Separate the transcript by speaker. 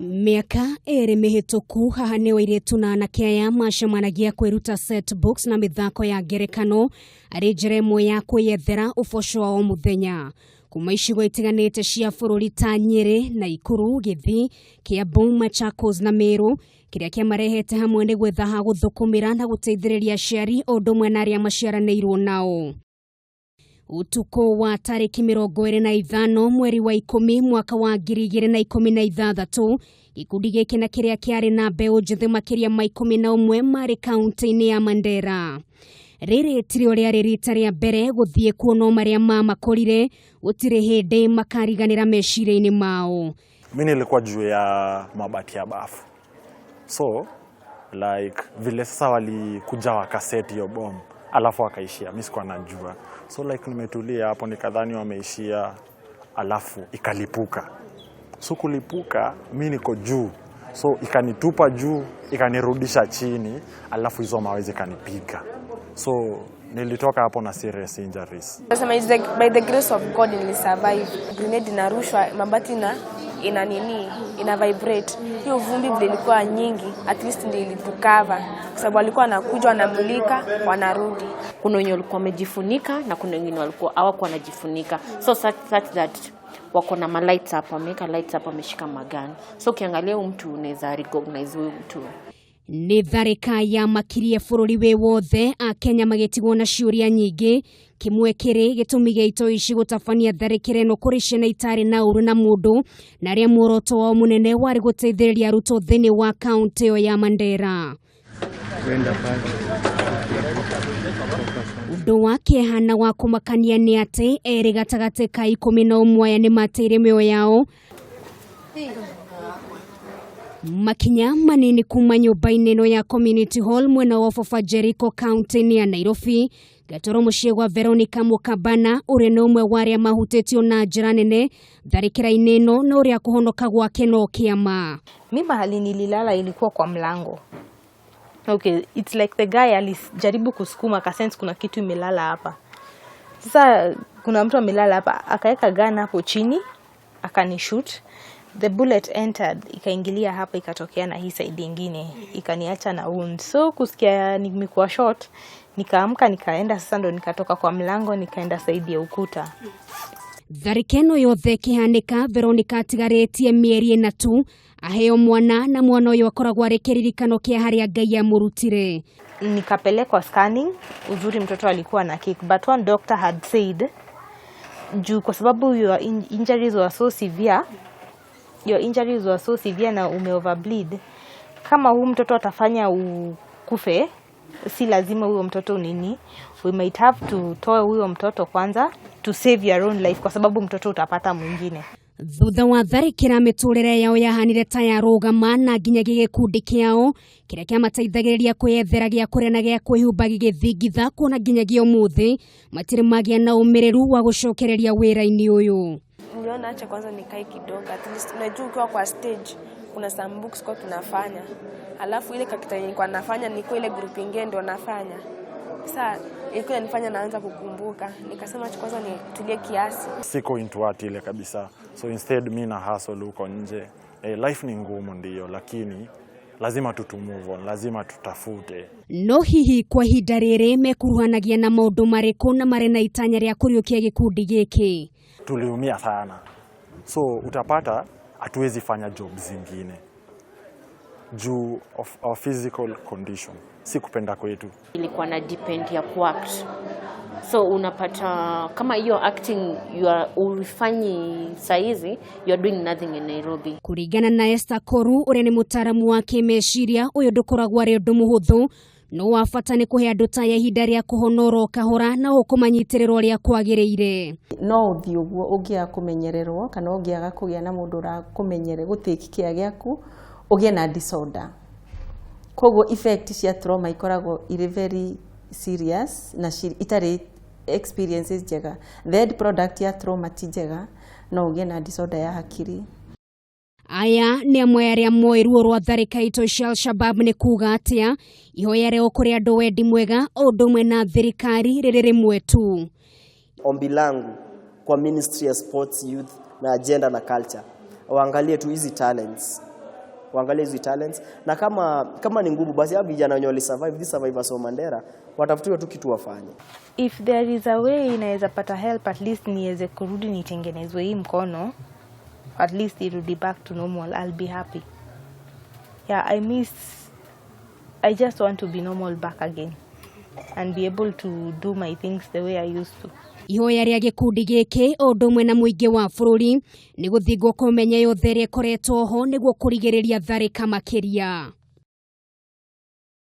Speaker 1: Mĩaka 2 mĩhĩtũku haha nĩo airĩtu na anake aya macemanagia kwĩruta set books na mĩthako ya ngerekano arĩ njĩra ĩmwe ya kwĩyethera ũboco wa o mũthenya. Kuma icigo itiganĩte cia bũrũri ta Nyĩrĩ, Naikuru, Gĩthii, Kiambu, Machakos na Meru, kĩrĩa kĩamarehete hamwe nĩ gwetha ha gũthũkũmĩra na gũteithĩrĩria aciari o ũndũ ũmwe na arĩa maciaranĩirwo nao. Ũtukũ wa tarĩki 25 mweri wa 10 mwaka wa 2016, gĩkundi gĩkĩ na kĩrĩa kĩarĩ na mbeũ njĩthĩ makĩria ma 11 marĩ kaunti-inĩ ya Mandera. Rĩrĩ tirĩo rĩarĩ rita rĩa mbere gũthiĩ kuo, no marĩa mamakorire gũtirĩ hĩndĩ makariganĩra meciria-inĩ mao.
Speaker 2: Mi nilikuwa juu ya mabati ya bafu, so like vile sasa walikuja wakaseti hiyo bomb alafu wakaishia, mi sikuwa najua, so like nimetulia hapo nikadhani wameishia, alafu ikalipuka. So kulipuka, mi niko juu, so ikanitupa juu, ikanirudisha chini, alafu hizo mawe zikanipiga, so nilitoka hapo na serious injuries.
Speaker 3: Nasema it's like by the grace of God nilisurvive. Grenade inarushwa, mabati na ina nini, ina vibrate. Hiyo vumbi vile ilikuwa nyingi, at least ndio ilitucover. Kwa sababu walikuwa wanakuja wanamulika, wanarudi.
Speaker 4: Kuna wenye walikuwa wamejifunika na kuna wengine walikuwa hawakuwa wanajifunika, so such that wako na ma lights hapa, wameweka lights hapa, wameshika magun, so ukiangalia huyu mtu unaweza recognize huyu mtu.
Speaker 1: Nĩ tharĩka ya makirie bũrũri wĩ wothe, akenya magĩtigwo na ciũria nyingĩ. Kĩmwe kĩrĩ gĩtũmi gĩa itoi ici gũtabania tharĩkĩra ĩno kũrĩ ciana itarĩ na ũru na mũndũ na arĩa muoroto wao mũnene warĩ gũteithĩrĩria arutwo thĩinĩ wa kaunti ĩyo ya Mandera. Ũndũ wa kĩeha na wa kũmakania nĩ atĩ erĩ gatagatĩ ka 11 aya nĩ mateire mĩoyo yao makinya manini kuma nyũmba-inĩ ĩno ya community hall mwena wa Ofafa Jericho kaunti-inĩ ya Nairobi. Gatoro mũciĩ gwa Veronica Mukabana, ũrĩa nĩ ũmwe wa arĩa mahutĩtio na njĩra nene tharĩkĩra-inĩ ĩno na ũrĩa kũhonoka gwake no kĩama.
Speaker 5: Mi mahali nililala ilikuwa kwa mlango. Okay, it's like the guy alijaribu kusukuma, akasense kuna kitu imelala hapa. Sasa kuna mtu amelala hapa, akaweka gun hapo chini, akanishoot. The bullet entered, ikaingilia hapa, ikatokea na hii side ingine, ikaniacha na wound. So kusikia nimekuwa shot, nikaamka nikaenda, sasa ndo nikatoka kwa mlango nikaenda side ya ukuta.
Speaker 1: Tharĩka ĩno yothe ĩkĩhanĩka, Veronica atigarĩtie mĩeri 4 tu aheo mwana, na mwana ũyũ akoragwo arĩ kĩririkano kĩa harĩa Ngai amũrutire.
Speaker 5: Nikapelekwa scanning. Uzuri mtoto alikuwa na kick, but one doctor had said juu kwa sababu your injuries were so severe, your injuries were so severe na ume overbleed, kama huu mtoto atafanya ukufe, si lazima huyo mtoto nini, we might have to toa huyo mtoto kwanza to save your own life, kwa sababu mtoto utapata mwingine.
Speaker 1: Thutha wa tharĩkĩra mĩtũrĩre yao yahanire ta yarũgama na nginyagia gĩkundi kĩao kĩrĩa kĩamateithagĩrĩria kwĩyethera gĩa kũrĩa na gĩa kwĩhumba gĩgĩthingitha, kuona nginyagia ũmũthĩ matirĩ magĩa na ũmĩrĩru wa gũcokereria wĩra-inĩ ũyũ.
Speaker 3: Niliona acha kwanza nikae kidogo, at least unajua ukiwa kwa stage kuna some books kwa tunafanya, alafu ile kakita nilikuwa nafanya nilikuwa ile group ingine ndio nafanya. Sasa ilikuwa inanifanya naanza kukumbuka, nikasema acha kwanza nitulie kiasi.
Speaker 2: Siko into art ile kabisa, so instead mi na hustle huko nje. Life ni ngumu ndio, lakini lazima tu move on, lazima tutafute.
Speaker 1: No hihi kwa ihinda rĩrĩ mekuruhanagia na maũndũ marĩkũ na marĩ na itanya rĩa kũriũkia gĩkundi gĩkĩ?
Speaker 2: Tuliumia sana, so utapata hatuwezi fanya job zingine juu of our physical condition, si kupenda kwetu.
Speaker 4: Ilikuwa na depend ya kuact, so unapata kama hiyo acting you are uifanyi saizi, you are doing nothing in Nairobi.
Speaker 1: Kũringana na Esther Koru, ũrĩa nĩ mũtaaramu wa kĩmeciria, ũyũ ndũkoragwo arĩ ũndũ mũhũthũ, no wa bata nĩ kũhe andũ ta aya ihinda rĩa kũhona oro kahora na ũkũmanyitĩrĩra ũrĩa kwagĩrĩire.
Speaker 6: No ũthiĩ ũguo ũngĩaga kũmenyererwo kana ũngĩaga kũgĩa na mũndũ ũrakũmenyere gũtake care gĩaku, ũgĩe na disorder. Koguo effect cia trauma ikoragwo irĩ very serious na itarĩ experiences njega. The end product ya trauma ti njega, no ũgĩe na disorder ya hakiri.
Speaker 1: Aya nĩ amwe arĩa moĩ ruo rwa tharĩka itoi cia Al-Shabab nĩ kuga atĩa. Ihoya rĩao kũrĩ andũ wendi mwega o ũndũ ũmwe na thirikari rĩrĩ rĩmwe tu.
Speaker 7: Ombi langu kwa Ministry ya Sports, Youth na Agenda na Culture, waangalie tu hizi talents. Waangalie hizi talents, na kama ni ngumu, basi hao vijana wenye walisurvive, these survivors wa Mandera, watafutiwe tu kitu wafanye.
Speaker 5: If there is a way inaweza pata help, at least niweze kurudi nitengenezwe hii mkono, at least irudi back to normal, I'll be happy. Yeah, I just want to be normal back again and be able to do my things the way I used to.
Speaker 1: Ihoya rĩa gĩkundi gĩkĩ o ũndũ ũmwe na mũingĩ wa bũrũri nĩ gũthingwo kũmenya yothe ĩrĩa ĩkoretwo ho nĩguo kũrigĩrĩria tharĩka makĩria.